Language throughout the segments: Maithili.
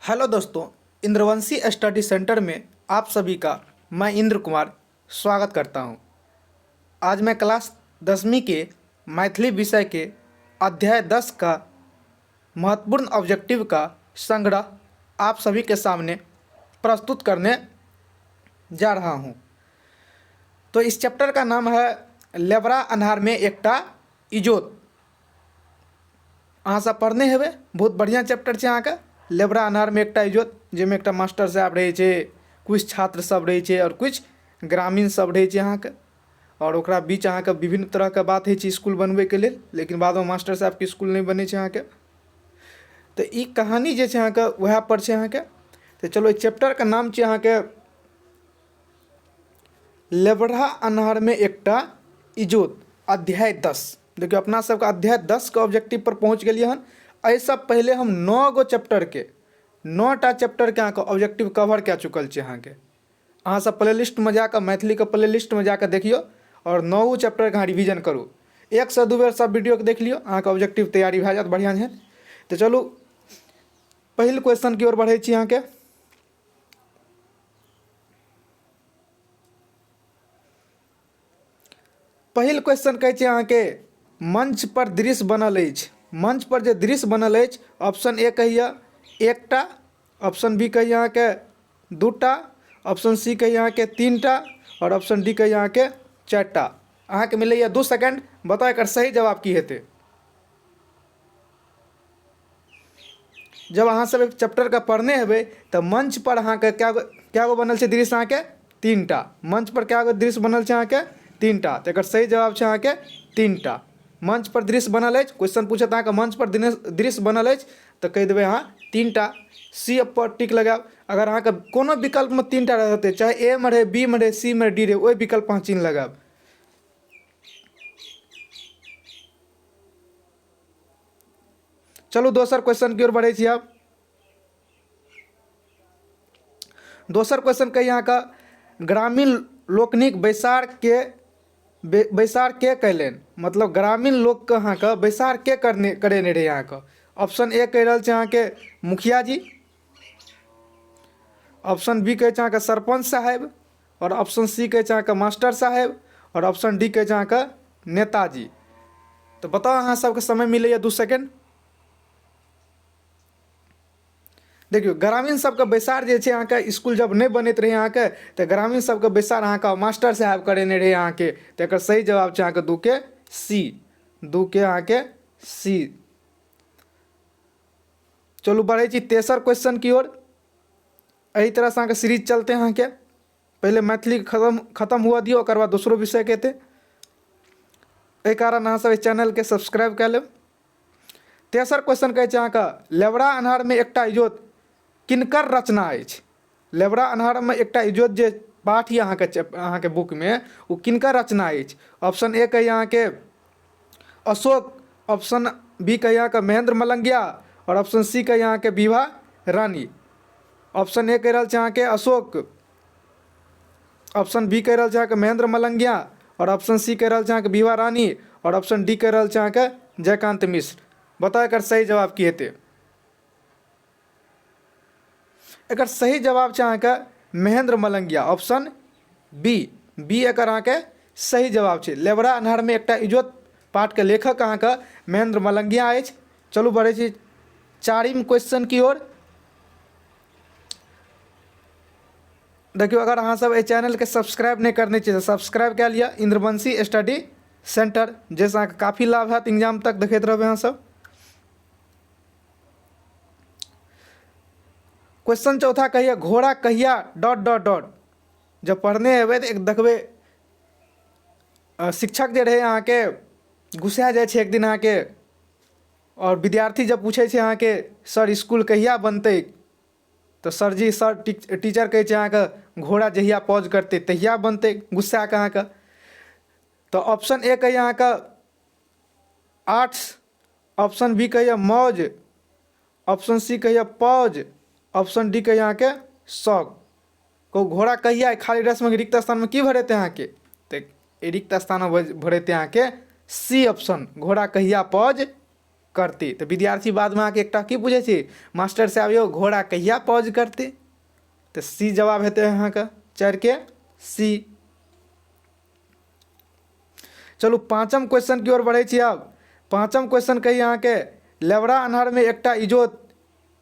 हेलो दोस्तों, इंद्रवंशी स्टडी सेंटर में आप सभी का मैं इंद्र कुमार स्वागत करता हूं। आज मैं क्लास 10वीं के मैथिली विषय के अध्याय 10 का महत्वपूर्ण ऑब्जेक्टिव का संग्रह आप सभी के सामने प्रस्तुत करने जा रहा हूं। तो इस चैप्टर का नाम है लेबरा अन्हार में एकटा इजोत। अहाँ सब पढ़ने हेबै, बहुत बढ़िआँ चैप्टर छै अहाँके लेबरा अन्हारमे एकटा इजोत, जाहिमे एकटा मास्टर साहब रहै छै, किछु छात्र सब रहै छै आओर किछु ग्रामीण सब रहै छै अहाँके। आओर ओकरा बीच अहाँके विभिन्न तरहके बात होइ छै इसकुल बनबैके लेल, लेकिन बादमे मास्टर साहबके इसकुल नहि बनै छै अहाँके। तऽ ई कहानी जे छै अहाँके वएहपर छै अहाँके। तऽ चलू, एहि चैप्टरके नाम छै अहाँके लेबड़ा अन्हारमे एकटा इजोत, अध्याय 10। देखियौ, अपना सबके अध्याय 10के ऑब्जेक्टिव पर पहुँच गेलियै हन। एहिसँ पहिले हम 9 गो चैप्टरके, 9टा चैप्टरके अहाँके ऑब्जेक्टिव कवर कए चुकल छी। अहाँके अहाँ सब प्लेलिस्टमे जाकऽ, मैथिलीके प्लेलिस्टमे जाकऽ देखियौ आओर 9 चैप्टरके अहाँ रिविजन करू। 1 सँ 2 बेर सब वीडियोके देख लियौ, अहाँके ऑब्जेक्टिव तैयारी भए जायत बढ़िआँ जेहन। तऽ चलू, पहिल क्वेश्चन की ओर बढ़ै छी। अहाँके पहिल क्वेश्चन कहै छै अहाँके, मंच पर दृश्य बनल अछि। मंच पर जे दृश्य बनल अछि, ऑप्शन ए कहैए एकटा, ऑप्शन बी कहैए अहाँके दूटा, ऑप्शन सी कहैए अहाँके तीनटा आओर ऑप्शन डी कहैए अहाँके चारिटा। अहाँके मिलैए 2 सेकेंड, बताउ एकर सही जवाब की हेतै। जब अहाँ सब एक चैप्टरके पढ़ने हेबै तऽ मंच पर अहाँके कए गो, कए गो बनल छै दृश्य? अहाँके तीनटा। मंच पर कए गो दृश्य बनल छै? अहाँके तीनटा। तऽ एकर सही जवाब छै अहाँके तीनटा। मंच पर दृश्य बनल अछि, क्वेश्चन पूछत अहाँके मंच पर दृश्य बनल अछि, तऽ कहि देबै अहाँ तीनटा, सी पर टिक लगायब। अगर अहाँके कोनो विकल्पमे तीनटा रहतै, चाहे ए मे रहै, बी मे रहै, सी मे, डी रहै, ओहि विकल्प अहाँ चिन्ह लगायब। चलू, दोसर क्वेश्चन की ओर बढ़ै छी आब। दोसर क्वेश्चन कही अहाँके, ग्रामीण लोकनिक बैसार के कयलनि? मतलब ग्रामीण लोकके अहाँके बैसार के करने करेने रहै अहाँके? ऑप्शन ए कहि रहल छै अहाँके मुखिया जी, ऑप्शन बी कहै छै अहाँके सरपञ्च साहेब, आओर ऑप्शन सी कहै छै अहाँके मास्टर साहेब, आओर ऑप्शन डी कहै छै अहाँके नेताजी। तऽ बताउ, अहाँ सबके समय मिलैए 2 सेकेंड। देखियौ, ग्रामीण सबके बैसार जे छै अहाँके, इसकुल जब नहि बनैत रहै अहाँके, तऽ ग्रामीण सबके बैसार अहाँके मास्टर साहेब करेने रहै अहाँके। तऽ एकर सही जवाब छै अहाँके 2 के सी, 2 के अहाँके सी। चलू, बढ़ै छी तेसर क्वेश्चन की ओर। एहि तरहसँ अहाँके सीरीज चलतै अहाँके। पहिले मैथिली खतम खतम हुअ दियौ, ओकर बाद दोसरो विषयके एतै। एहि कारण अहाँसभ एहि चैनलके सब्सक्राइब कए लेब। तेसर क्वेश्चन कहै छै अहाँके, लेबरा अन्हारमे एकटा इजोत किनकर रचना अछि? लेबरा अन्हारमे एकटा इजोत जे पाठ यऽ अहाँके, अहाँके बुकमे, ओ किनकर रचना अछि? ऑप्शन ए कहैए अहाँके अशोक, ऑप्शन बी कहैए अहाँके महेंद्र मलंगिया आओर ऑप्शन सी कहैए अहाँके विभा रानी। ऑप्शन ए कहि रहल छै अहाँके अशोक, ऑप्शन बी कहि रहल छै अहाँके महेंद्र मलंगिया आओर ऑप्शन सी कहि रहल छै अहाँके विभा रानी आओर ऑप्शन डी कहि रहल छै अहाँके जयकांत मिश्र। बताउ, एकर सही जवाब की हेतै? एकर सही जवाब छै अहाँके Mahendra Malangiya, option B. B एकर अहाँके सही जवाब छै। लेबरा अन्हारमे एकटा इजोत पाठके लेखक अहाँके महेंद्र मलंगिया अछि। चलू, बढ़ै छी चारिम क्वेश्चन की ओर। देखियौ, अगर अहाँ सब एहि चैनलके सब्सक्राइब नहि करने छियै तऽ सब्सक्राइब कए लिअ इंद्रवंशी स्टडी सेंटर, जाहिसँ अहाँके काफी लाभ हैत। एग्जाम तक देखैत रहबै अहाँ सब। क्वेश्चन चौथा कहिया, घोड़ा कहिया डॉट डॉट डॉट। जब पढ़ने हेबै तऽ एक देखबै, शिक्षक जे रहै अहाँके गुस्सा जाइ छै एक दिन अहाँके, आओर विद्यार्थी जब पूछै छै अहाँके, सर, इसकुल कहिया बनतै? तऽ सरजी, सर, टीचर कहै छै अहाँके, घोड़ा जहिया पॉज करतै तहिया बनतै, गुस्सा कऽ अहाँके। तऽ ऑप्शन ए कहैए अहाँके आर्ट्स, ऑप्शन बी कहैए मौज, ऑप्शन सी कहैए पॉज, ऑप्शन डी कहैए अहाँके शौक। कहू, घोड़ा कहिया खाली रस्मके रिक्त स्थानमे की भरेतै अहाँके? तऽ रिक्त स्थानमे भरेतै अहाँके सी ऑप्शन, घोड़ा कहिया पॉज करतै? तऽ विद्यार्थी बादमे अहाँके एकटा की पूछै छै, मास्टर साहब यौ घोड़ा कहिया पॉज करतै? तऽ सी जवाब हेतै अहाँके 4 के सी। चलू पाँचम क्वेश्चन की ओर बढ़ै छी। आब पाँचम क्वेश्चन कही अहाँके, लेबरा अन्हरमे एकटा इजोत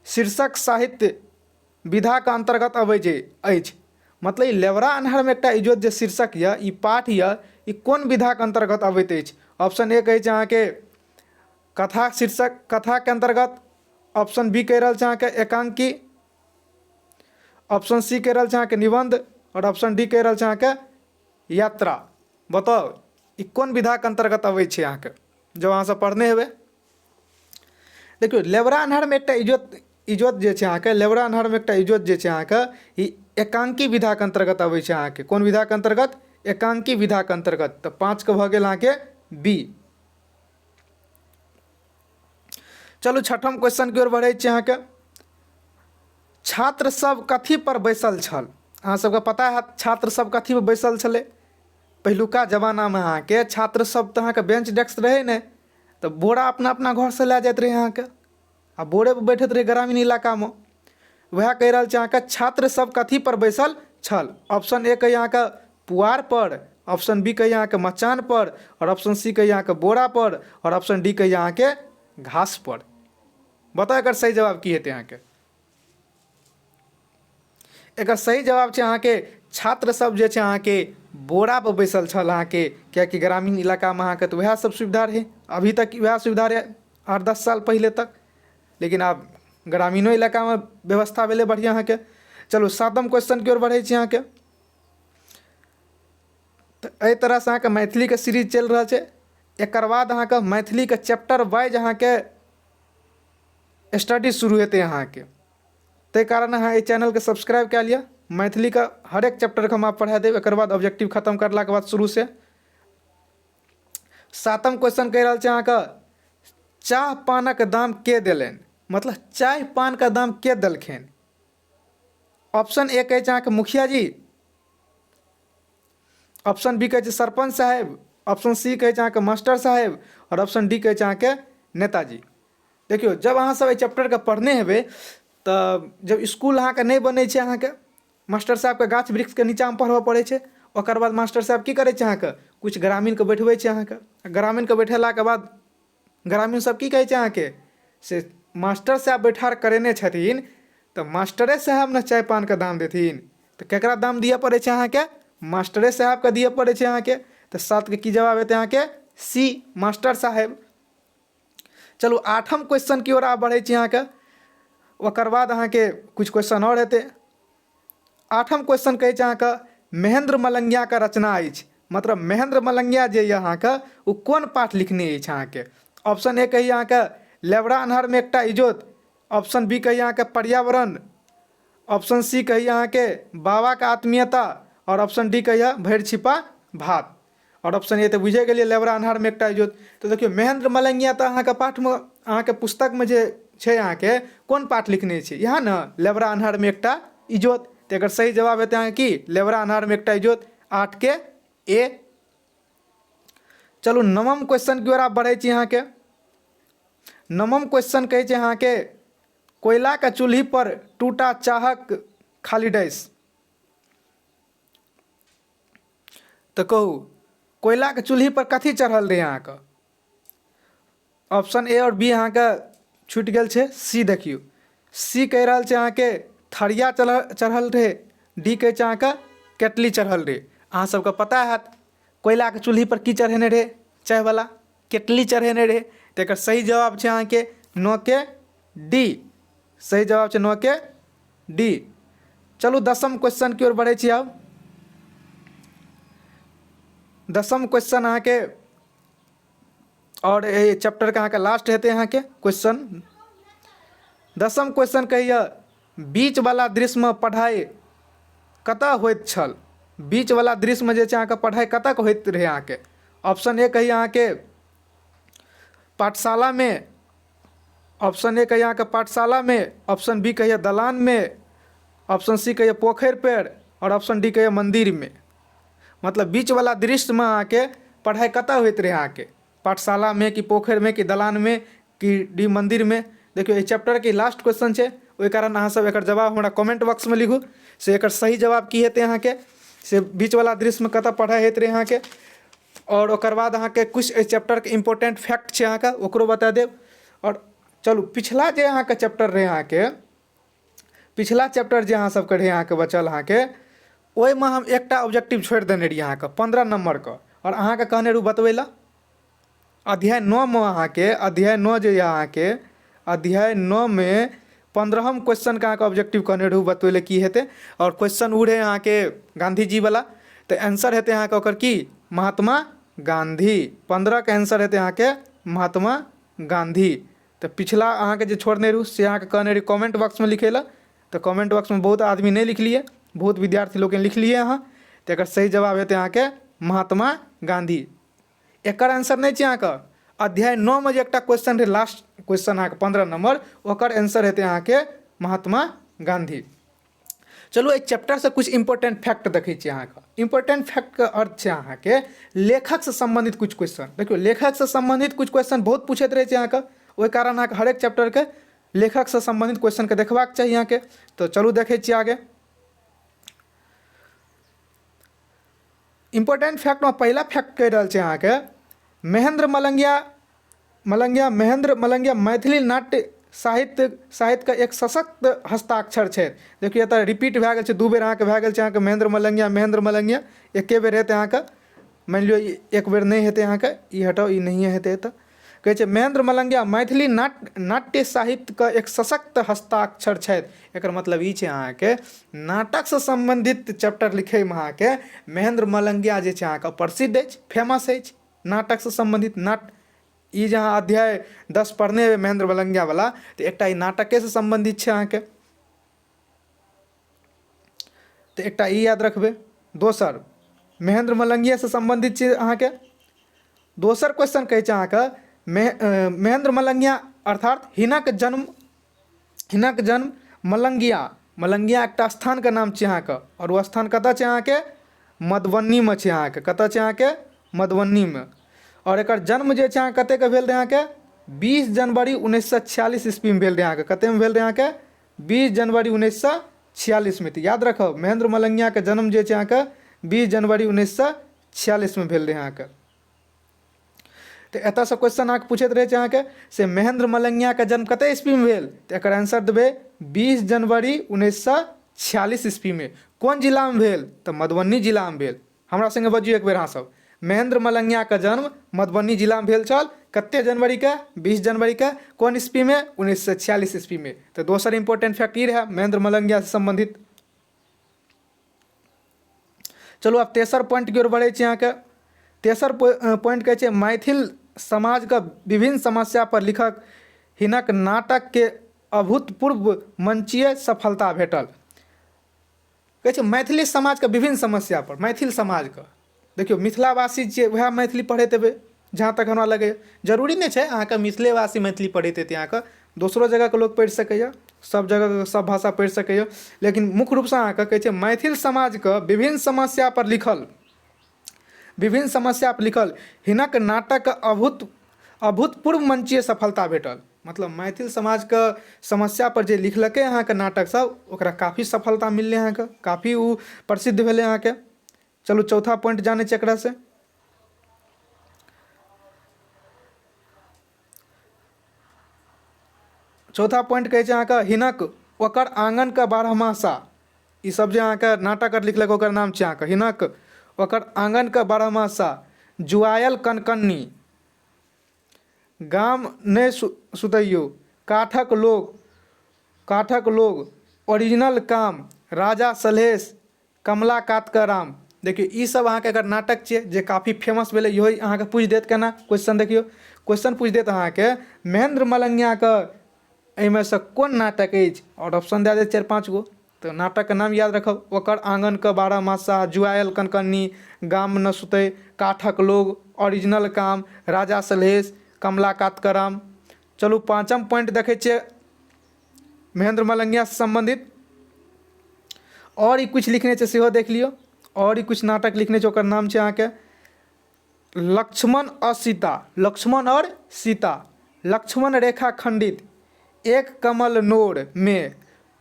शीर्षक साहित्य विधाके अन्तर्गत अबै जे अछि। मतलब ई लेबरा अन्हरमे एकटा इजोत जे शीर्षक यऽ, ई पाठ यऽ, ई कोन विधाके अन्तर्गत अबैत अछि? ऑप्शन ए कहै छै अहाँके कथा शीर्षक, कथाके अन्तर्गत। ऑप्शन बी कहि रहल छै अहाँके एकांकी। ऑप्शन सी कहि रहल छै अहाँके निबन्ध। आओर ऑप्शन डी कहि रहल छै अहाँके यात्रा। बताउ, ई कोन विधाके अन्तर्गत अबै छै अहाँके, जब अहाँ सब पढ़ने हेबै? देखियौ, लेबरा अन्हारमे एकटा इजोत, इजोत जे छै अहाँके, लेबरा अन्हारमे एकटा इजोत जे छै अहाँके, ई एकांकी विधाके अन्तर्गत अबै छै अहाँके। कोन विधाके अन्तर्गत? एकांकी विधाके अन्तर्गत। तऽ 5के भऽ गेल अहाँके बी। चलू छठम क्वेश्चन की ओर बढ़ै छी अहाँके। छात्र सब कथी पर बैसल छल? अहाँ सबके पता हैत छात्र सब कथी पर बैसल छलै। पहिलुका जमानामे अहाँके छात्र सब तऽ अहाँके बेंच डेस्क रहै नहि, तऽ बोरा अपना अपना घरसँ लए जाइत रहै अहाँके, आ बोरेपर बैठैत रहै ग्रामीण इलाकामे। वएह कहि रहल छै अहाँके, छात्र सब कथी पर बैसल छल? ऑप्शन ए कही अहाँके पुआर पर, ऑप्शन बी कही अहाँके मचान पर, आओर ऑप्शन सी कही अहाँके बोरा पर, आओर ऑप्शन डी कही अहाँके घास पर। बताउ, एकर सही जवाब की हेतै अहाँके? एकर सही जवाब छै अहाँके, छात्र सब जे छै अहाँके बोरा पर बैसल छल अहाँके, कियाकि ग्रामीण इलाकामे अहाँके तऽ वएह सब सुविधा रहै। अभी तक वएह सुविधा रहै 8-10 साल पहिले तक, लेकिन आब ग्रामीणो इलाकामे व्यवस्था भेलै बढ़िआँ अहाँके। चलू सातम क्वेश्चनके ओर बढ़ै छी अहाँके। तऽ एहि तरहसँ अहाँके मैथिलीके सीरीज चलि रहल छै। एकर बाद अहाँके मैथिलीके चैप्टर वाइज अहाँके स्टडी शुरू हेतै अहाँके। ताहि कारण अहाँ एहि चैनलके सब्सक्राइब कए लिअ। मैथिलीके हरेक चैप्टरके हम आब पढ़ा देब एकर बाद, ऑब्जेक्टिव खतम करलाके बाद शुरूसँ। सातम क्वेश्चन कहि रहल छै अहाँके, चाह पानक दाम के देलनि? मतलब चाय पानके दाम के देलखिन? ऑप्शन ए कहै छै अहाँके मुखिया जी, ऑप्शन बी कहै छै सरपञ्च साहेब, ऑप्शन सी कहै छै अहाँके मास्टर साहेब, आओर ऑप्शन डी कहै छै अहाँके नेताजी। देखियौ, जब अहाँ सब एहि चैप्टरके पढ़ने हेबै, तऽ जब इसकुल अहाँके नहि बनै छै अहाँके, मास्टर साहेबके गाछ वृक्षके नीचाँमे पढ़बऽ पड़ै छै। ओकर बाद मास्टर साहेब की करै छै अहाँके, किछु ग्रामीणके बैठबै छै अहाँके। ग्रामीणके बैठेलाके बाद ग्रामीण सब की कहै छै अहाँके, से मास्टर साहेब बैठार करेने छथिन तऽ मास्टरे साहेब ने चाय पानके दाम देथिन। तऽ केकरा दाम दिअ पड़ै छै अहाँके? मास्टरे साहेबके दिअ पड़ै छै अहाँके। तऽ 7के की जवाब हेतै अहाँके? सी, मास्टर साहेब। चलू आठम क्वेश्चन की ओर आब बढ़ै छी अहाँके। ओकर बाद अहाँके किछु क्वेश्चन आओर हेतै। आठम क्वेश्चन कहै छै अहाँके, महेंद्र मलंगियाके रचना अछि। मतलब महेंद्र मलंगिया जे यऽ अहाँके, ओ कोन पाठ लिखने अछि अहाँके? ऑप्शन ए कही अहाँके लेबरा अन्हरमे एकटा इजोत, ऑप्शन बी कही अहाँके पर्यावरण, ऑप्शन सी कही अहाँके बाबाके आत्मीयता, आओर ऑप्शन डी कहिए भरि छिपा भात, आओर ऑप्शन ए तऽ बुझे गेलियै, लेबरा अन्हारमे एकटा इजोत। तऽ देखियौ, महेंद्र मलंगिया तऽ अहाँके पाठमे, अहाँके पुस्तकमे जे छै अहाँके, कोन पाठ लिखने छै? इएह ने, लेबरा अन्हारमे एकटा इजोत। तऽ एकर सही जवाब हेतै अहाँके की? लेबरा अन्हारमे एकटा इजोत, 8के ए। चलू नवम क्वेश्चन की ओर आब बढ़ै छी अहाँके। नवम क्वेश्चन कहै छै अहाँके, कोयलाके चूल्ही पर टूटा चाहक खाली डैश। तऽ कहू, कोयलाके चूल्ही पर कथी चढ़ल रहै अहाँके? ऑप्शन ए आओर बी अहाँके छूटि गेल छै। सी देखियौ, सी कहि रहल छै अहाँके थरिया चढ़ल रहै, डी कहै छै अहाँके केटली चढ़ल रहै। अहाँ सबके पता हैत कोयलाके चूल्ही पर की चढ़ेने रहै? चायवला केटली चढ़ेने रहै। तऽ एकर सही जवाब छै अहाँके 9के डी। सही जवाब छै 9के डी। चलू 10म क्वेश्चन की ओर बढ़ै छी आब। 10म क्वेश्चन अहाँके आओर एहि चैप्टरके अहाँके लास्ट हेतै अहाँके क्वेश्चन। 10म क्वेश्चन कहैए, बीचवला दृश्यमे पढ़ाइ कतऽ होइत छल? बीचवला दृश्यमे जे छै अहाँके पढ़ाइ कतऽ होइत रहै अहाँके? ऑप्शन ए कही अहाँके पाठशालामे, ऑप्शन ए कहिए अहाँके पाठशालामे, ऑप्शन बी कहिए दलानमे, ऑप्शन सी कहिए पोखरि पर, आओर ऑप्शन डी कहिए मन्दिरमे। मतलब बीचवला दृश्यमे अहाँके पढ़ाइ कतऽ होइत रहै अहाँके? पाठशालामे कि पोखरिमे कि दलानमे कि डी मन्दिरमे। देखियौ एहि चैप्टरके लास्ट क्वेश्चन छै, ओहि कारण अहाँसभ एकर जवाब हमरा कमेंट बॉक्समे लिखू से एकर सही जवाब की हेतै अहाँके, से बीचवला दृश्यमे कतऽ पढ़ाइ होइत रहै अहाँके। आओर ओकर बाद अहाँके किछु एहि चैप्टरके इम्पोर्टेंट फैक्ट छै अहाँके, ओकरो बता देब। आओर चलू पिछला जे अहाँके चैप्टर रहै अहाँके, पिछला चैप्टर जे अहाँ सबके रहै अहाँके बचल अहाँके, ओहिमे हम एकटा ऑब्जेक्टिव छोड़ि देने रहियै अहाँके 15 नम्बरके, आओर अहाँके कहने रहू बतबै लए। अध्याय 9 मे अहाँके, अध्याय 9 जे यऽ अहाँके, अध्याय 9 मे 15म क्वेश्चनके अहाँके ऑब्जेक्टिव कहने रहू बतबै लए की हेतै। आओर क्वेश्चन ओ रहै अहाँके गाँधीजी वाला, तऽ आंसर हेतै अहाँके ओकर की, महात्मा गाँधी। 15के आंसर हेतै अहाँके महात्मा गाँधी। तऽ पिछला अहाँके जे छोड़ने रहू से अहाँके कहने रहू कमेंट बॉक्समे लिखै लए, तऽ कमेंट बॉक्समे बहुत आदमी नहि लिखलियै, बहुत विद्यार्थी लोकनि लिखलियै अहाँ। तऽ एकर सही जवाब हेतै अहाँके महात्मा गाँधी। एकर आंसर नहि छै अहाँके, अध्याय 9 मे जे एकटा क्वेश्चन रहै, लास्ट क्वेश्चन अहाँके 15 नम्बर, ओकर आंसर हेतै अहाँके महात्मा गाँधी। चलू एहि चैप्टरसँ किछु इम्पोर्टेंट फैक्ट देखै छी अहाँके। इम्पोर्टेंट फैक्टके अर्थ छै अहाँके लेखकसँ सम्बन्धित किछु क्वेश्चन। देखियौ लेखकसँ सम्बन्धित किछु क्वेश्चन बहुत पूछैत रहै छै अहाँके, ओहि कारण अहाँके हरेक चैप्टरके लेखकसँ सम्बन्धित क्वेश्चनके देखबाक चाही अहाँके। तऽ चलू देखै छी आगे। इम्पोर्टेंट फैक्टमे पहिला फैक्ट कहि रहल छै अहाँके, महेंद्र मलंगिया, मलंगिया महेंद्र मलंगिया मैथिली नाट्य साहित्यके एक सशक्त हस्ताक्षर छथि। देखियौ एतऽ रिपीट भए गेल छै, 2 बेर अहाँके भए गेल छै अहाँके महेंद्र मलंगिया, महेंद्र मलंगिया एके बेर हेतै अहाँके, मानि लियौ एक बेर नहि हेतै अहाँके, ई हटाउ, ई नहिए हेतै। एतऽ कहै छै महेंद्र मलंगिया मैथिली नाट्य साहित्यके एक सशक्त हस्ताक्षर छथि। एकर मतलब ई छै अहाँके नाटकसँ सम्बन्धित चैप्टर लिखैमे अहाँके महेंद्र मलंगिया जे छै अहाँके प्रसिद्ध अछि, फेमस अछि नाटकसँ सम्बन्धित। ई जे अहाँ अध्याय 10 पढ़ने हेबै महेंद्र मलंगियावला, तऽ एकटा ई नाटकेसँ सम्बन्धित छै अहाँके, तऽ एकटा ई याद रखबै। दोसर महेंद्र मलंगियासँ सम्बन्धित छै अहाँके। दोसर क्वेश्चन कहै छै अहाँके महेंद्र मलंगिया अर्थात हिनक जन्म मलंगिया, मलंगिया एकटा स्थानके नाम छै अहाँके, आओर ओ स्थान कतऽ छै अहाँके, मधुबनीमे छै अहाँके। कतऽ छै अहाँके, मधुबनीमे। आओर एकर जन्म जे छै अहाँके कतेकके भेल रहै अहाँके, 20 जनवरी 1946 ईस्वीमे भेल रहै अहाँके। कतेकमे भेल रहै अहाँके, 20 जनवरी 1946मे। तऽ याद रखब महेंद्र मलंगियाके जन्म जे छै अहाँके 20 जनवरी 1946मे भेल रहै अहाँके। तऽ एतऽसँ क्वेश्चन अहाँके पूछैत रहै छै अहाँके से महेंद्र मलंगियाके जन्म कते ईस्वीमे भेल, तऽ एकर आंसर देबै 20 जनवरी 1946 ईस्वीमे। कोन जिलामे भेल, तऽ मधुबनी जिलामे भेल। हमरा सङ्गे बजियौ एक बेर अहाँसभ, महेंद्र मलंगियाके जन्म मधुबनी जिलामे भेल छल, कते जनवरीके, 20 जनवरीके, कोन ईस्वीमे, 1946 ईस्वीमे। तऽ दोसर इम्पोर्टेंट फैक्ट ई रहै महेंद्र मलंगियासँ सम्बन्धित। चलू आब तेसर पॉइंट की ओर बढ़ै छी अहाँके। तेसर पॉइंट कहै छै मैथिल समाजके विभिन्न समस्या पर लिखक हिनक नाटकके अभूतपूर्व मंचीय सफलता भेटल। कहै छै मैथिली समाजके विभिन्न समस्या पर, मैथिल समाजके देखियौ मिथिलावासी छियै वएह मैथिली पढ़ैत हेबै जहाँ तक हमरा लगैए। जरूरी नहि छै अहाँके मिथिलेवासी मैथिली पढ़ैत हेतै, अहाँके दोसरो जगहके लोक पढ़ि सकैए, सब जगहके सब भाषा पढ़ि सकैए, लेकिन मुख्य रूपसँ अहाँके कहै छै मैथिल समाजके विभिन्न समस्यापर लिखल, विभिन्न समस्यापर लिखल हिनक नाटकके अभूतपूर्व मंचीय सफलता भेटल। मतलब मैथिल समाजके समस्यापर जे लिखलकै अहाँके नाटक सब, ओकरा काफी सफलता मिललै अहाँके, काफी ओ प्रसिद्ध भेलै अहाँके। चलू चौथा पॉइंट जानै छी एकरासँ। चौथा पॉइंट कहै छै अहाँके हिनक ओकर आङ्गनके बारहमासा, ई सब जे अहाँके नाटक आर लिखलक ओकर नाम छै अहाँके हिनक ओकर आङ्गनके बारहमासा, जुआयल कनकन्नी, गाम नहि सुतैयौ, काठक लोक, काठक लोक, ओरिजिनल काम, राजा सलहेश, कमला कातके राम। देखियौ ई सब अहाँके एकर नाटक छियै जे काफी फेमस भेलै। इहो अहाँके पूछि देत केना क्वेश्चन, देखियौ क्वेश्चन पूछि देत अहाँके महेंद्र मलंगियाके एहिमे सँ कोन नाटक अछि, आओर ऑप्शन दए देत 4-5 गो। तऽ नाटकके नाम याद रखब, ओकर आङ्गनके बारहमासा, जुआयल कनकन्नी, गाम न सुतै, काठक लोग, ओरिजिनल काम, राजा सलहेश, कमला कातके राम। चलू पाँचम पॉइंट देखै छियै महेंद्र मलंगियासँ सम्बन्धित। आओर ई किछु लिखने छै सेहो देख लियौ। आओर ई किछु नाटक लिखने छै, ओकर नाम छै अहाँके लक्ष्मण और सीता, लक्ष्मण और सीता। लक्ष्मण रेखा खंडित, एक कमल नोर मे,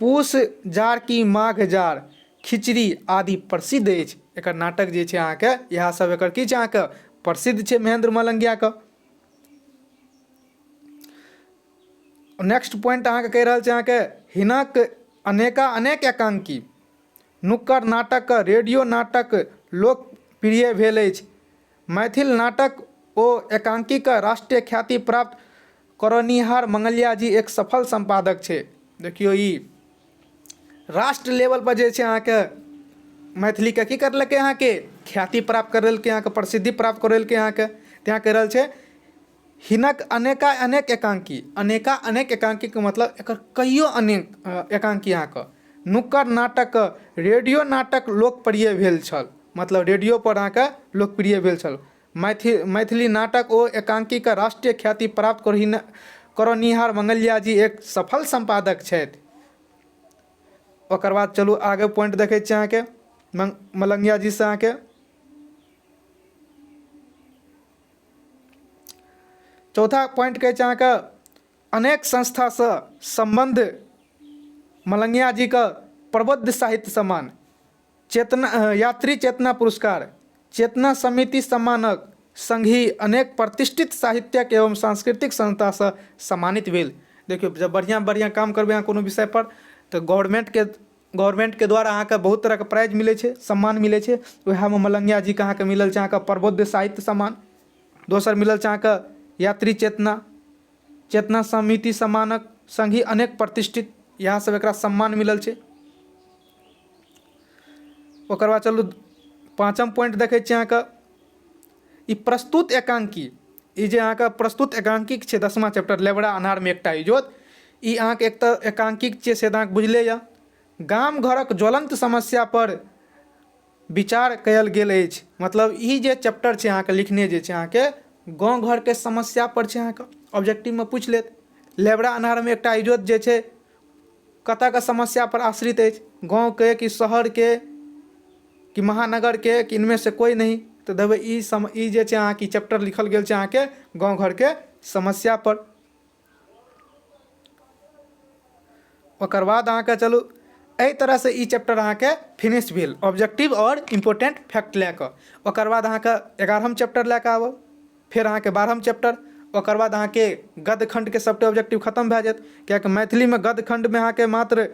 पूस जार की माघ जार, खिचड़ी आदि प्रसिद्ध अछि। एकर नाटक जे छै अहाँके इएह सब एकर की छै अहाँके प्रसिद्ध छै महेंद्र मलंगियाके। नेक्स्ट पॉइंट अहाँके कहि रहल छै अहाँके हिनक अनेका अनेक एकांकी, नुक्कड़ नाटक, रेडियो नाटक लोकप्रिय भेल अछि। मैथिल नाटक ओ एकांकीके राष्ट्रीय ख्याति प्राप्त करौनिहार मंगलिया जी एक सफल सम्पादक छै। देखियौ ई राष्ट्र लेवल पर जे छै अहाँके मैथिलीके की करलकै, अहाँके ख्याति प्राप्त करेलकै, अहाँके प्रसिद्धि प्राप्त करेलकै अहाँके। तैँ कहि रहल छै हिनक अनेका अनेक एकांकी, अनेका अनेक एकांकीके मतलब एकर कइयो अनेक एकांकी अहाँके नुक्कड़ नाटक, रेडियो नाटक लोकप्रिय भेल छल, मतलब रेडियोपर अहाँके लोकप्रिय भेल छल। मैथिली नाटक ओ एकांकीके राष्ट्रीय ख्याति प्राप्त करौनिहार मंगलिया जी एक सफल सम्पादक छथि। ओकर बाद चलू आगे पॉइंट देखै छी अहाँके मलंगिया जीसँ अहाँके चौथा पॉइंट कहै छै अहाँके अनेक संस्थासँ सम्बन्ध मलंगिया जीके प्रबुद्ध साहित्य सम्मान, चेतना यात्री चेतना पुरस्कार, चेतना समिति सम्मानक संगहि अनेक प्रतिष्ठित साहित्यक एवं सांस्कृतिक संस्थासँ सम्मानित भेल। देखियौ जब बढ़िआँ बढ़िआँ काम करबै अहाँ कोनो विषयपर तऽ गवर्नमेन्टके द्वारा अहाँके बहुत तरहके प्राइज मिलै छै, सम्मान मिलै छै। वएहमे मलंगिया जीके अहाँके मिलल छै अहाँके प्रबुद्ध साहित्य सम्मान, दोसर मिलल छै अहाँके यात्री चेतना, चेतना समिति सम्मानक संगहि अनेक प्रतिष्ठित, इएह सब एकरा सम्मान मिलल छै। ओकर बाद चलू पाँचम पॉइंट देखै छियै अहाँके ई प्रस्तुत एकांकी, ई जे अहाँके प्रस्तुत एकांकीक छै 10मा चैप्टर लेबड़ा अन्हारमे एकटा इजोत, ई अहाँके एक तऽ एकांकीक छियै से तऽ अहाँके बुझले यऽ। गाम घरक ज्वलंत समस्या पर विचार कयल गेल अछि, मतलब ई जे चैप्टर छै अहाँके लिखने जे छै अहाँके गाँव घरके समस्या पर छै, अहाँके ऑब्जेक्टिवमे पूछि लेत। लेबड़ा अन्हारमे एकटा इजोत जे छै कतऽके समस्या पर आश्रित अछि, गाँवके कि शहरके कि महानगरके कि इनमें से कोई नहीं, तऽ देबै ई ई जे छै अहाँके ई चैप्टर लिखल गेल छै अहाँके गाँव घरके समस्या पर। ओकर बाद अहाँके चलू एहि तरहसँ ई चैप्टर अहाँके फिनिश भेल ऑब्जेक्टिव आओर इम्पोर्टेंट फैक्ट लए कऽ। ओकर बाद अहाँके 11म चैप्टर लए कऽ आबब, फेर अहाँके 12म चैप्टर, ओकर बाद अहाँके गद्य खण्डके सभटा ऑब्जेक्टिव खतम भए जायत, किएकि मैथिलीमे गद्य खण्डमे अहाँके मात्र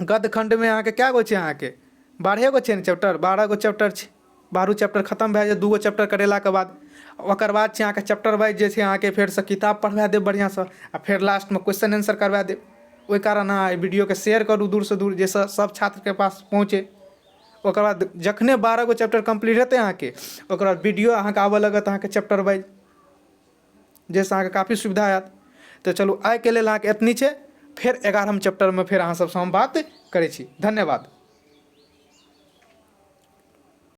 गद्य खण्डमे अहाँके कए गो छै, अहाँके 12 गो छै ने चैप्टर, 12 गो चैप्टर छै, 12 चैप्टर खतम भए जायत 2 गो चैप्टर करेलाके बाद। ओकर बाद छै अहाँके चैप्टर वाइज जे छै अहाँके फेरसँ किताब पढ़बा देब बढ़िआँसँ आ फेर लास्टमे क्वेश्चन आंसर करबा देब। ओहि कारण अहाँ एहि वीडियोके शेयर करू दूरसँ दूर जाहिसँ सभ छात्रके पास पहुँचै। ओकर बाद जखने 12 गो चैप्टर कम्प्लीट हेतै अहाँके, ओकर बाद वीडियो अहाँके आबऽ लगत अहाँके चैप्टर वाइज, जाहिसँ अहाँके काफी सुविधा हैत। तऽ चलू आइके लेल अहाँके एतनी छै, फेर 11म चैप्टरमे फेर अहाँ सबसँ हम बात करै छी। धन्यवाद।